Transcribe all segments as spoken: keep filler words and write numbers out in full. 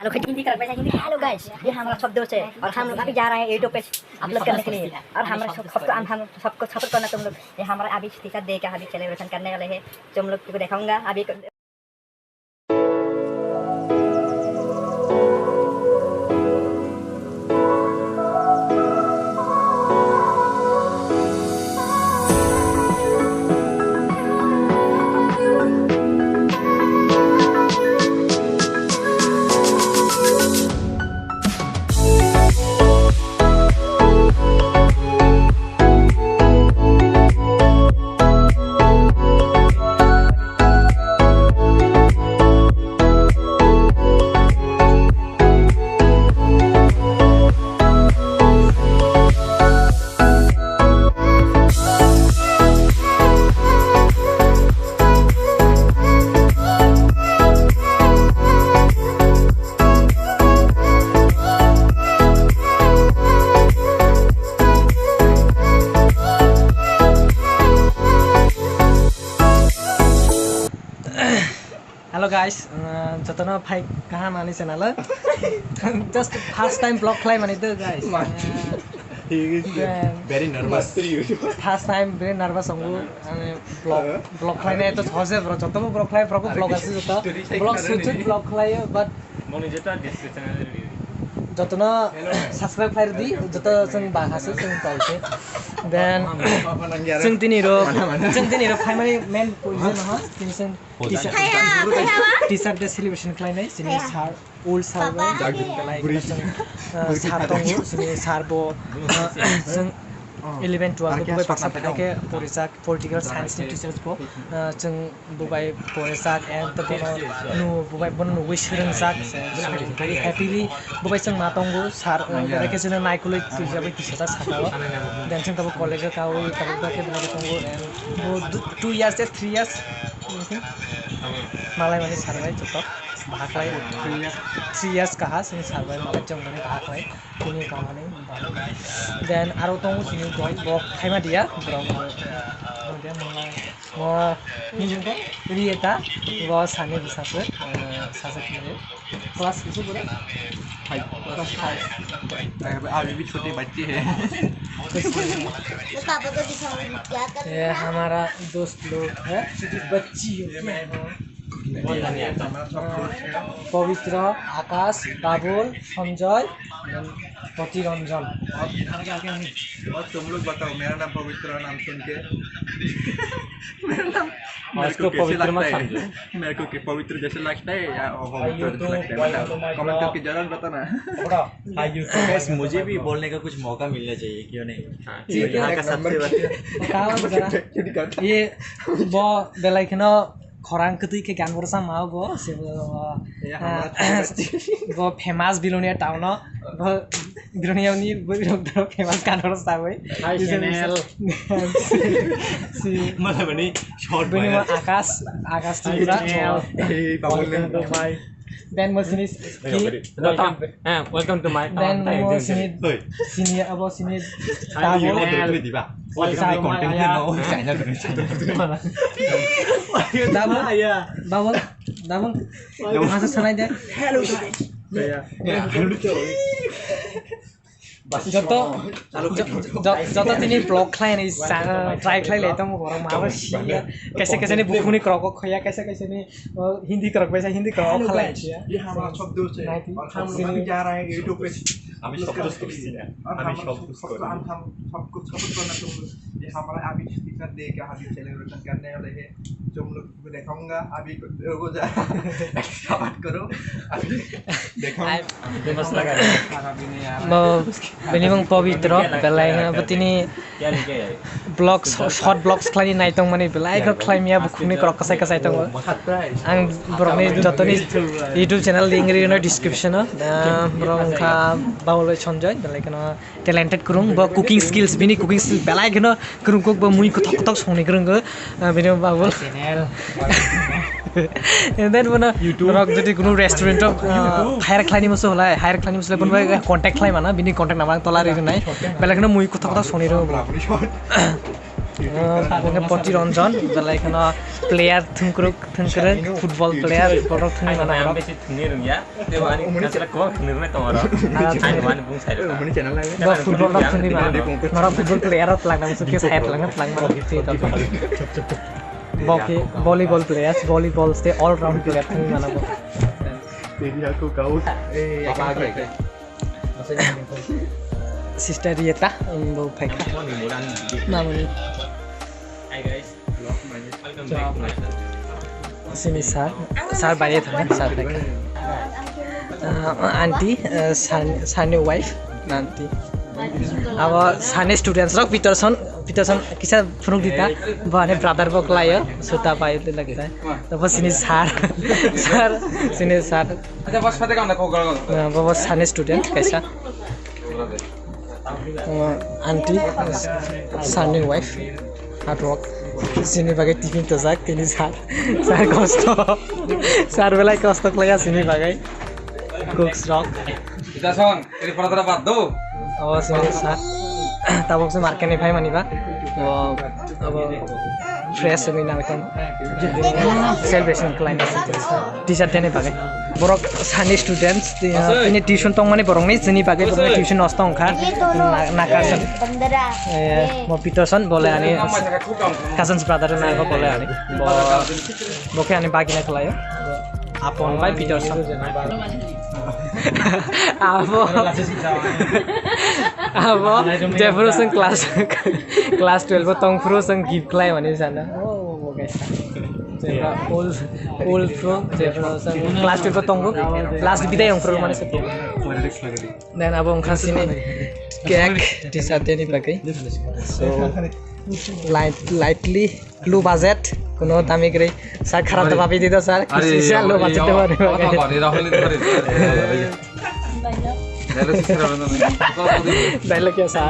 हेलो, हिंदी कर, वैसा Hindi. Hello guys, ये हमारा शब्द से और हम लोग अभी जा रहे हैं यूट्यूब पे अपलोड करने के लिए। और हमारा सब, सबको हम, हम सबको सपोर्ट करना तुम लोग। ये हमारा अभी टीचर डे का अभी सेलिब्रेशन करने वाले हैं, तुम लोग को दिखाऊंगा अभी। Hello guys, uh, jotono phai kaham ani channel o. Just first time vlog khlai mani do guys. Very nervous. First time very nervous ongo. Ani vlog, vlog khlai nai to hoje bro, joto bo vlog khlai, vlog, vlog asi joto. Vlog shoot, shoot vlog khlai, but jotono subscribe khlai di, joto chwng bahasa chwng tolse. Then chwng tini ro, chwng tini ro primary main position ha, tini chwng teacher, teacher day celebration khlai nai, sini sir, old sir bai, belai kheno chwng, uh, sir tongo, sini sir bo, uh, chwng eleven twelve bo bai baksa phaikhe porijak, political science ni teachers bo, uh, chwng bo bai porijak, and to bono nu, bo bai bono nugwi swrwngjak, very happily bo bai chwng ma tongo, sir, uh, belai khe chwngno naikolwi twijagwi tisajak saka o, then chwng tabuk college o kaui tabuk belai khe belai khe tongo, and bo two years, three years, malai mani sir bai joto. Bahaklai three years kaha sini sir bai malai chwng mani bahaklai tini kamani. Then aro tongo sini doi bok khaima dia borok, dia malai mo hinjing ko Rieta, bo sani bwsaswk, eh, saswk khe class bisi bwrwi? Five. Class five. अभी भी छोटे बच्चे हैं। ये हमारा दोस्त लोग है, बच्ची होती है। পবিত্র, আকাশ, বাবুল, সঞ্জয়, প্রতিরঞ্জন। और तुम लोग बताओ, मेरा नाम पवित्र नाम सुन के मेरा नाम, मेरे को कैसे लगता है? मेरे को पवित्र जैसे लगता है या अपवित्र जैसे लगता है? बताओ, कमेंट करके जरूर बताना। Guys, मुझे भी बोलने का कुछ मौका मिलना चाहिए, क्यों नहीं? हाँ, ठीक है। यहाँ का सबसे बड़ा ये वो belai kheno khorang kwtwi khe gan rwsa ma bo, bo famous Bilonia town o, bo Bilonia ni borok famous gan rwsa wi. Hi channel. Bini mo Akash, Akash Tripura. Hey, Babul. Then mo sini Welcome to my town. Then mo sini, sini abo sini Babul. Babul, Babul, Babul. Masa sanai de. Hello guys. Joto, joto tini vlog khlai ni try khlai le tamo borok ma ba si ya. Kaisa kaisa ni bukhuni krok kho ya, kaisa kaisa ni Hindi krok bai sa Hindi krok khalai ya. ये हमारा शब्द से हम लोग अभी जा रहे हैं यूट्यूब पे। আমি সব করছি না। আমি সব করি। हम हम सबको सपोर्ट करना तुम लोग। ये हमारा अभी टीचर डे का अभी सेलिब्रेशन करने वाले हैं। तुम लोग को दिखाऊंगा अभी। रुको जा। सपोर्ट करो। अभी दिखाऊंगा। Bo bini mung Pabitra, belai kheno bo tini vlogs, short vlogs khlaini naitong mani belai kho khlaimya, bukhukni krok kasai kasai tongo. Ang borokni jotoni YouTube channel link rino description o. Borok wngkha Bauloi Sonjoy, belai kheno talented kwrwng, bo cooking skills, bini cooking skills belai kheno kwrwng kuk, bo mui kothok kothok songni kwrwngo, bini Babul. And then bono norok jodi kunu restaurant o hire khlaini musu holai, hire khlaini musu bono bai contact khlai mano, bini contact number ang tola ri rwnai. Belai kheno mui kothok kothok songni rwngo. Omo khe Poti Ranjan, belai kheno player thwngkwrwk thwngkwrwk, football player, borok thwngwi mano borok. Besi thwngwi rwngya, tei bo ani kasla kwbang thwngwi rwnai tongo oro. Ani bo ani bung sai rwkha. Bo football rok thwngwi mano. Norok football player rok twlangna muchuk khe sai twlangna twlangma rok thwngwi tongkha. Bo khe volleyball players, volleyball se all round player thwngwi mano bo. Sister Rieta, um, bo phaikha. Namani. Hi guys, welcome back to my channel. Sini sir, sir bai thang, sir phaikha. Uh, aunty, uh, sir, sir ni wife, aunty. Abo sir ni students rok Peterson, Peterson kisa phunuk dita, bo ani brother bo khlaio, suta pai lagita. Tabo sini sir, sir, sini sir. Acha, bas, pate kam na, kok, kok, kok. Ah, bo, bo sani student kaisa. Ah, aunty, sani wife, hard work. Sini bagai tiffin to jak, tini sir. Sir kosto. Sir belai kosto khlaiya sini bagai. Cooks rok. Kita son, ini pura tara bad do. Oh, sini sir. Tabok se market ni phai mani ba. Oh, abo fresh wngwi nang tong. Celebration khlaina teacher day ni bagwi. Borok sani students, tini tuition tongmani borokni chini bagwi borokni tuition nosto wngkha. Na-, nakasan. Eh, mo Peterson bole ani cousins brother na ko bole ani. Bo, bo khe ani bagina khlaio. Apon bai Peterson. Abo, abo, jephuru chwng class, class twelve o tongphuru chwng gift khlai mani sana. Oh, bo kaisa. Jebra old, old pro, jebra chwng class twelve o tongo. Last bidai ongphuru mani sa. Then abo wngkha sini cake, teacher day ni bagwi. So, light, lightly. Low budget, kuno dami kwrwi. Sir, kharap da babi di do, sir. Kisi se low budget de bari. Dialogue ya, sir?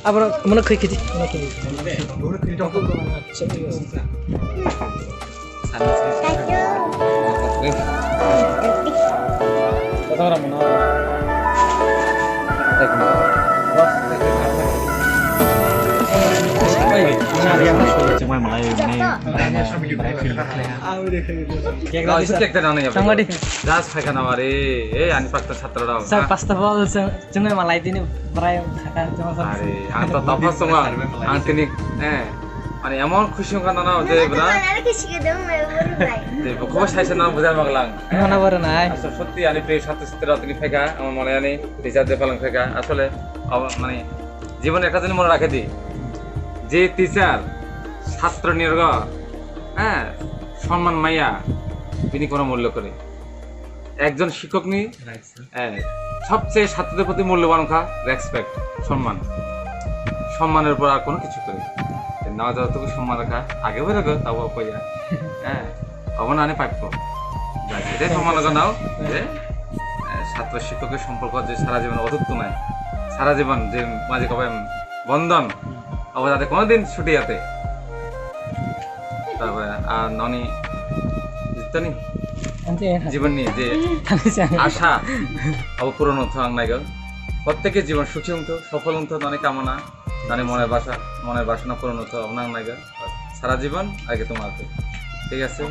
Abro, mano khui kiti. Mano khui. Just phaikha na mari, ei ani pasta chhatra rok. Sir, first of all, sir, Chwngwi malai tini bwrai sakha, chwngwi sakha. Are, ang to topha chwngma, ang tini, eh, ani emon khusi wngkha nono je bwra. Tei bo khobor saisa no bujai maglang. Nono bwrwnai. Aswk sotti ani priyo chhatra chhatrira tini phaikha, ama mane ani teacher day palan phaikha. Asole, abo mane, jibon ekta jini mone rakhe di. Je teacher, chhatra nirgo, eh, sonman maya, bini kono mullo kwrwi. Ekjon shikkok ni Eh, সবচেয়ে ছাত্রদের প্রতি মূল্যবান অংশ respect, সম্মান। সম্মানের উপর আর কোনো কিছু করে। নাও যতটুকু সম্মান রাখা, আগে বেরোবে, তাও কইয়া। হ্যাঁ, অবনানে প্রাপ্য। যাক, এটাই সম্মান রাখা নাও, যে, আহ, ছাত্র শিক্ষকের সম্পর্ক যে সারা জীবন অটুট নয়, সারা জীবন যে মাঝে কবে বন্ধন, abo jate kono din chuti yate. Tarpore ar noni jitani jibon ni je asha abo puron wngthok ang naigo. Protteke jibon sukhi wngthok, sofol wngthok noni kamona, noni moner basa, moner basona puron wngthok abo nang naigo. Sara jibon age tomar to. Thik ase?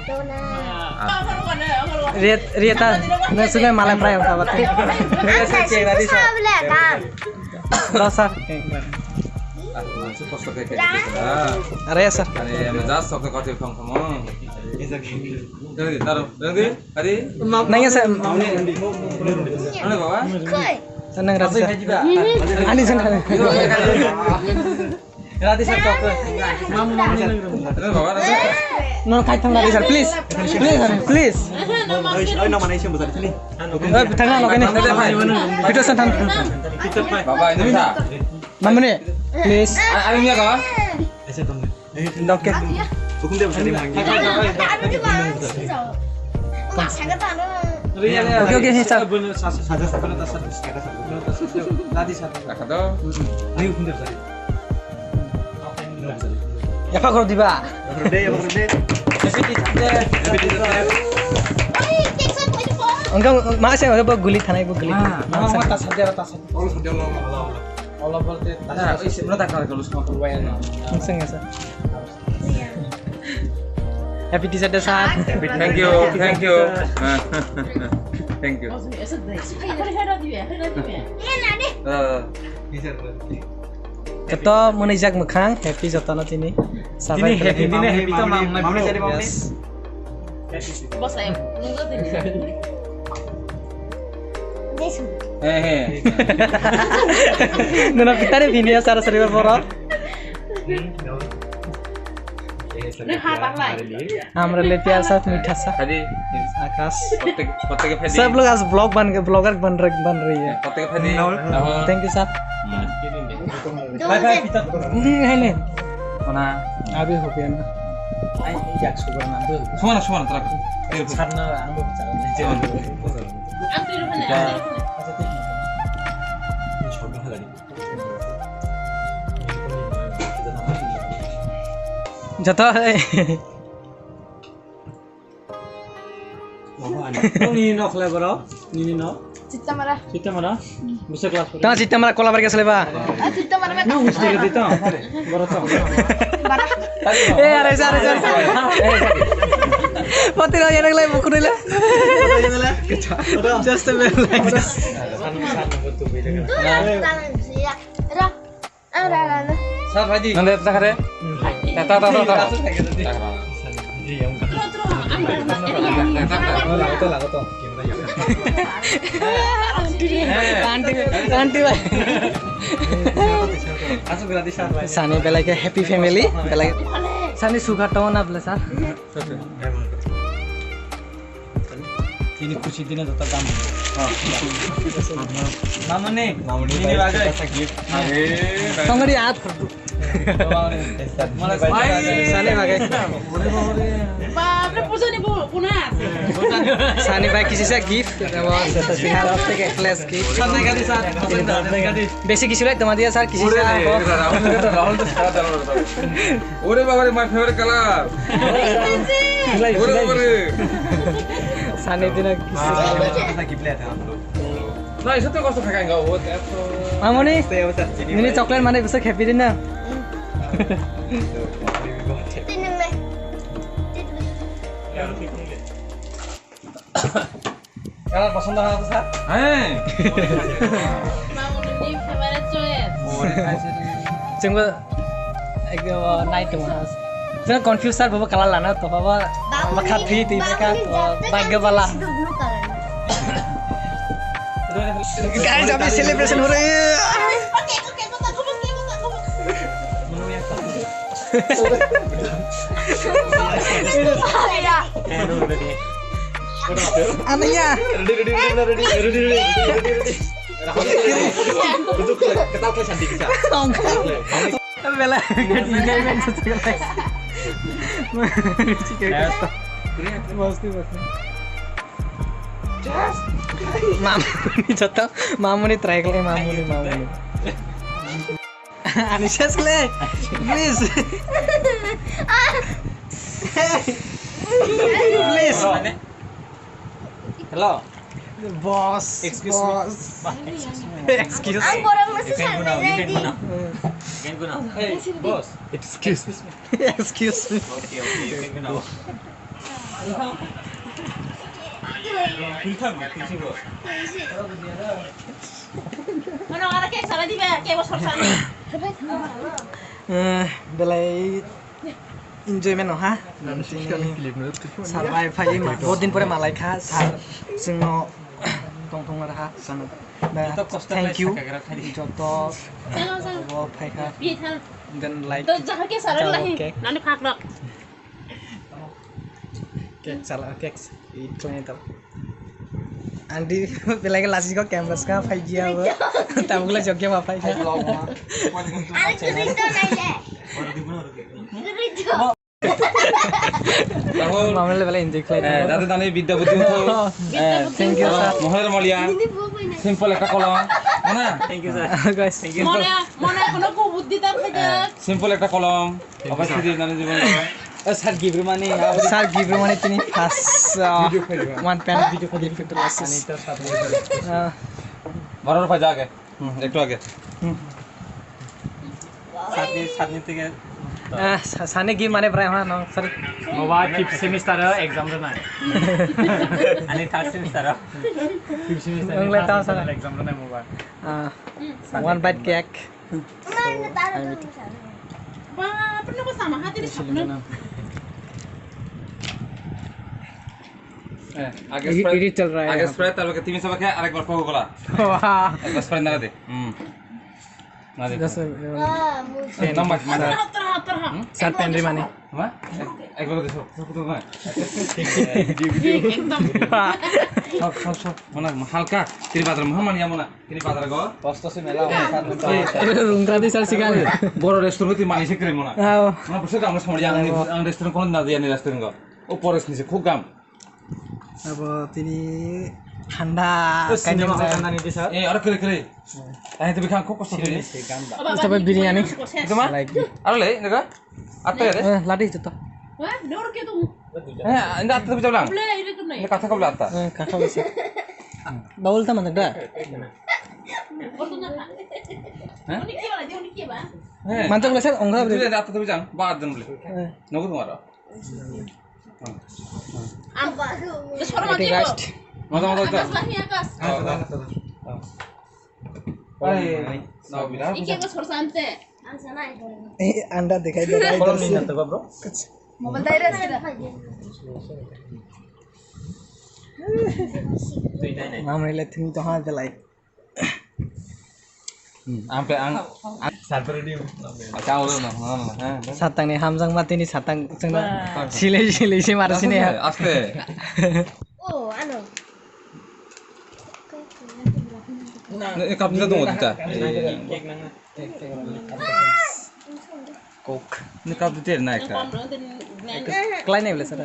Rieta, no sube malai prai wngkha bate. Dosa. Are sir. Are, ano just sok koti phong phong. Dengdi, taro, dengdi, are. Nangya sir. Ano baba? Nang rasa. Ani sir. Radhe sir, talk. Mamu, mamu, nang rung. Ano baba, ano? No, kai thang Radhe sir, please. Please, sir, please. Oi, oi, no, mana isim besar sini. Oi, thang na, no, kene. Peterson thang. Baba, ini sa. Mamune, please. Ayo, ini ka? Ese tong. Dokke. Hukum dia besar mangi. Oke, oke, sir. Saja, saja. Radhe sir. Ayo, hukum dia besar. Yapha koro diba? Yapha koro de, yapha koro de. Happy teacher day. Happy teacher day. Wngkha ma se bo guli thanai bo guli. Ah, ma ma ta sadia ta sadia. Olo sadia olo olo. Olo bolte ta sadia. Isi mura ta kar kalu sama kurwa ya na. Wngkha sir. Happy teacher day sir. Thank you, thank you. Thank you. Uh, Joto mwnwijak mwkhang, happy jotono tini. Tini happy, tini happy to mam, mam, yes. Bosai, nunggu tini. He, he. Nuna pitari bini ya sara sari boro. Nung ha tanglai. Hamra le pyar saath meetha sa. Hadi. Akash. Kotte, kotte ke phadi. Sab log aaj vlog ban, vlogger ban rahe, ban rahe hai. Kotte ke phadi. Thank you sir. Bye bye pita. Hmm, hai le. Mana? Abhi ho gaya na. Ai, yak sugar na do. Sumana, sumana, tara. Sir na ang bo. Ang tu ilu phane. Acha, tu. Joto nini nok le boro, nini nok. Chitta Mara. Chitta Mara. Bisa kelas. Tang Chitta Mara kola barga seleba. Ah, Chitta Mara. Nang usti ke dito. Boro to. Eh, are sare sare. Pati lo yang lagi buku dulu. Just a minute. Sir, ready? Nang lihat tak ada? Eh, tak, tak, tak, tak. Aunty, aunty, bhai. Sani belai ke happy family, belai. Sani sugar to na bela sir. Tini khushi dina joto dam. Mamuni, mamuni, nini bagwi. Tongri at khurdu. Sani bagwi. Bapre, puja ni bo, kuna. Sani bagwi kisi sa gift, plus gift. Sani gadi sa, sani gadi. Besi kisi lai toma dia sir, kisi sa. Ore baba re, my favorite color. Ore baba re. Sani dina kisi. Na, isa to kosto khakai ga, o, eto. Mamuni, nini chocolate mane bisa happy dina. Color পছন্দ হয় না তো, স্যার? হ্যাঁ। মামুনি favorite choice. Chwngbo ekdom, uh, night tong ha. Chwng confuse sir, bobo color lana to, bobo makha twi twi makha, uh, bhagya bala. Guys, abhi celebration ho rahi hai. Ananya. Ready, ready, ready, ready, ready, ready, ready. Ketawa santi kita. Bela, enjoyment sesuai. Masti, masti. Mamuni joto, mamuni try khlai, mamuni, mamuni. Ani ses khlai, please. Please. Hello. Boss, excuse me. Boss. Excuse me. Ang borok masa sana ready. Hey, boss. Excuse me. Excuse me. Okay, okay, you can go now. Ano, ara ke sara dibe, ke bosor sara. Eh, belai enjoyment no ha. Sir bai phai ma, bahut din pore malai kha, sir singno tong tong ra ha, sana. Thank you. Joto bo phai kha. Then like, cake. Nani phak rok. Cake chala, cake eat khlai tong. Aunty belai ke lasi ko camera ska phai dia bo. Tabuk la jogya ma phai. Are kiri to nai le. Kiri to. Mamle belai enjoy khlai. Eh, dade dane bidya buddi motho. Eh, thank you, sir. Mohar Malia. Simple ekta kolom. Mana? Thank you, sir. Guys. Thank you. Mone, mone kono ko buddi ta phai de. Eh, simple ekta kolom. Okai sidi nani jibon. Sir Gibrimani, sir Gibrimani tini first, uh, video khairwa. One pen video khairwa. Ani ta sab. Uh, Baro phai ja age. Hmm, ektu age. Hmm. Satni, satni tike. Ah, sa-, sani gi mane brai ha no, sir. Moba fifth semester o exam rwnai. Ani third semester o. Fifth semester ni Wng le first ta semester sara. Exam rwnai moba. Ah, one bite cake. So, I'm eating. Eh, age Sprite, age Sprite, tarpore timi sabo khe arekbar Coca-Cola. Wah. Ekbar Sprite nara de. Hmm. Nara de. Just, uh, Eh, nambai, nambai. Sir, pen ri mani. Ma? Eh, ekbar de so. So, kutu na. Ekdom. So, so, so. Mana halka. Tiri bazar muhamman ya mana. Tini bazar go. Kosto se mela. Eh, rungkra di sar sikan. Boro restaurant ti mani se kre mona. Ah. Mana pusat ang sama yang, ang restaurant kono na dia ni restaurant go. O pores ni se khub gam. Abo tini thanda. Cinema hall thanda ni di sir. Eh, aro kre kre. Tani to bikha khub kosto kre. Ito ba biryani. Itu ma? Like. Aro le, ini ka? Atta ya de? Eh, ladi itu to. Eh, ini atta to bijablang. Ini kata kau belata. Eh, kata bisa. Baul ta mana da? Hah? Eh. Mantok le sir, ongga beri. Itu ada atta to bijang, baat dong beli. Eh. Nogo tumaro. Am, Eating rice. Mata mata itu. Atas lah ni atas. Ah, ah, ah. Ay, no, bilang. Iki ko sorsante. Eh, anda dikhai de, Kolom ni nanto ba, bro? Mobile dai ras kira. Tui nai nai. Mamre le thini to ha de lai. Hmm, ampe ang, ang. Satang ni hamjang mati ni satang chengna. Silei silei se mara sini ha. Aste. Oh, ano. Ne, cup dita dong dita. Coke. Ne cup dita na ekta. Klai nai bole sir.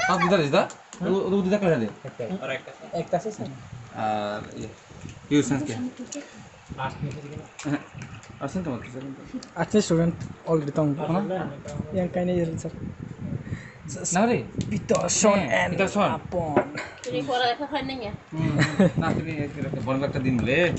Cup dita dita? Ru, ru dita klai dita. Ekta se sir. Ar ye. Use ke. Asen to. Asen student already tong. Yang kaini sir. Nari? Peterson and Peterson. Apon. Tini pora lekha khai nang ya? Hmm. Na, tini ekta, ekta, bon ekta din le.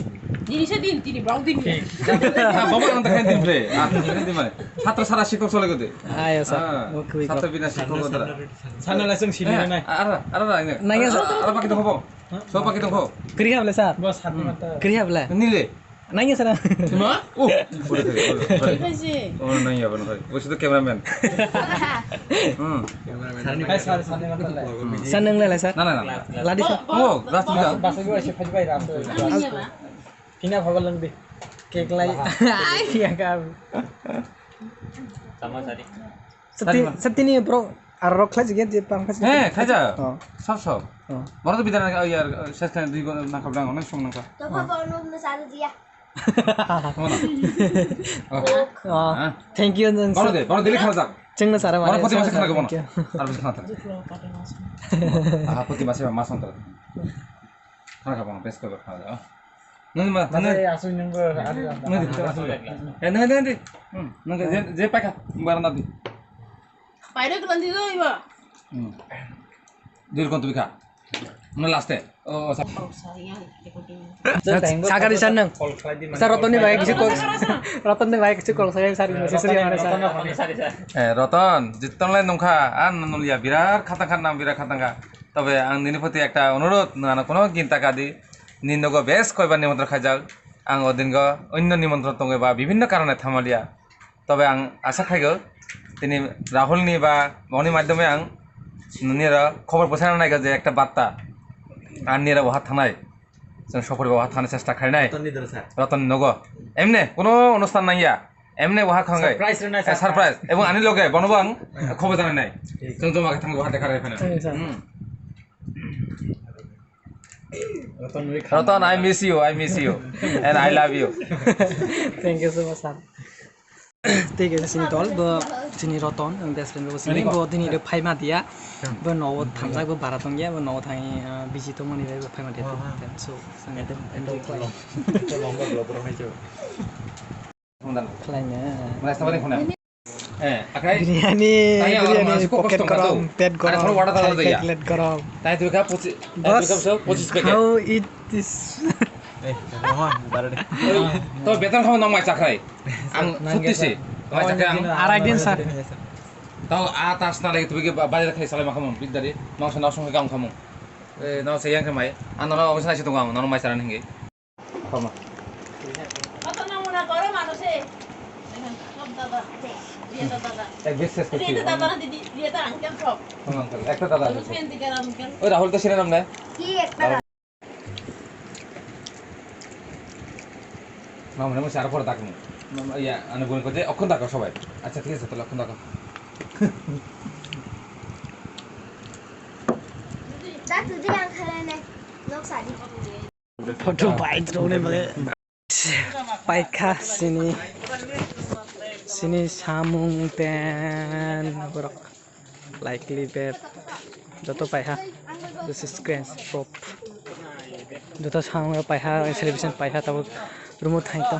Tini se din, tini bang din le. Na, baba ang ta khai din le. Ah, tini din mane. Chhatra sara shikhok sole gode. Ayo, sir. Ah, chhatra bina shikhok gode. Sana la sung sili na. Ara, ara, ara. Nang ya, sir. Ara, ara, baki to hobo. So baki to ho. Kri habla, sir. Bas hat mata. Kri habla. Nile. Nangya sana. Sima? Oh, boleh, boleh, boleh. Terima kasih. Oh, nangya, boleh, boleh. Bos itu cameraman. Hmm. Hai, sir, sir, sir. Sir, nang lele, sir. Na, na, na. Ladi, sir. Oh, ras bisa. Bahasa gue sih, Haji Bhai, ras. Nangya, Pak. Pina bhagal lang di. Cake lai. Ai, ya, kau. Sama tadi. Sati, sati ni bro, arok khlai jige je pang khlai jige. He, khaja. Oh. Sob, sob. Oh. Boro to bidar na, yar, ses khlai dui go na khabra, onek som nangkha. To papa ono na saru dia. Mana? Oh. Oh. Ha? Thank you, nang. Boro de, boro de khajak. Chengna sara mane. Boro poti masa khana ko bono. Thank you. Tar bisa khana. Aha, poti masa mas antar. Khana ka bono, best ko khana. Nang ma, nang. Masa ya, asu nang go, ada. Nang di, asu. Eh, nang, nang di. Hmm, nang je, je pakai, barang tadi. Pakai tu nanti tu iba. Hmm. Dil kon tu bika. Mana last eh? Oh, sa-, oh, sorry, ya, recording. Sa-, sakari sanang. Sa Rotonni bai kisi call. Rotonni bai kisi call, saya sari message sari mana sa. Eh, Roton, jitton lai nungkha, an nulia birat khatang khatang, birat khatang kha. Tobe ang nini proti ekta onurodh, nang ano kono ginta kadi, nini nogo bes koibar nimantron khaijak, ang odingo onno nimantron tongwi ba bibhinno karone thamaliya. Tobe ang asa khaigo, tini Rahul ni ba boni madhyome ang nini ro khobor bwsana naigo je ekta barta, ang nini ro waha thangnai, chwng soporiba waha thangna chesta khainai. Roton ni doro sa. Roton ni nogo. Emne, kono onusthan nangya. Emne waha khangai. Surprise rwnai, eh, surprise. Surprise. Ebong ani loge, bono bo ang khobor janai nai. Thik. Chwng joma khe thangwi waha dekha rai phano. Thik, sir. Hmm. Roton, I miss you, I miss you. And I love you. Thank you so much, sir. Tei kaisa chini dol, bo chini Roton, ang best friend bo chini, bo dini rw phaima dia, bo nogo thangjak, bo bara tongya, bo nogo thangwi, ah, busy tongmani bai bo phaima dia. So, ang ekdom enjoy khlai. Khlaina. Eh, akhai. Biryani, tanya orang biryani, masuk kok pocket kosong gorom, satu. Pet gorom, ada kalau wadah thai tadi ya. Kek let gorom. Tanya tu kan poci-, tanya tu kan poci paket. Boss, how it is? Eh, mohon, baru deh. Oi, to beton kamu nang mai chakrai. Ang nang sutisi. Mai chakrai ang. Arai din, sir. Tau atas na lagi tu bagi ba-, bazar khai salai makan bidari. Nang sana sung kamu kamu. Eh, nang sayang ke mai. Ano na office na situ kamu, nang mai saran hingi. Toma. কত নমুনা করে মানুষে। দেখেন, সব দাদা। বিয়েটা দাদা। এক বেশ শেষ করছি। বিয়েটা দাদা না দিদি, বিয়েটা আঙ্কেল সব। কোন আঙ্কেল? একটা দাদা আছে। সেখান থেকে আর আঙ্কেল। ওই রাহুল তো সিনেমা না? কি একটা দাদা? মামা, মামা, আর পরে ডাকবো। মামা, ইয়া, আনে বোন করতে, অখন ডাকো সবাই। আচ্ছা, ঠিক আছে, তাহলে অখন ডাকো। Photo bai rwna bagwi. Paikha sini, sini samung ten borok likely beb joto paiha. This is cranes pop. Joto samung paiha, celebration paiha, tabuk rumo thaito.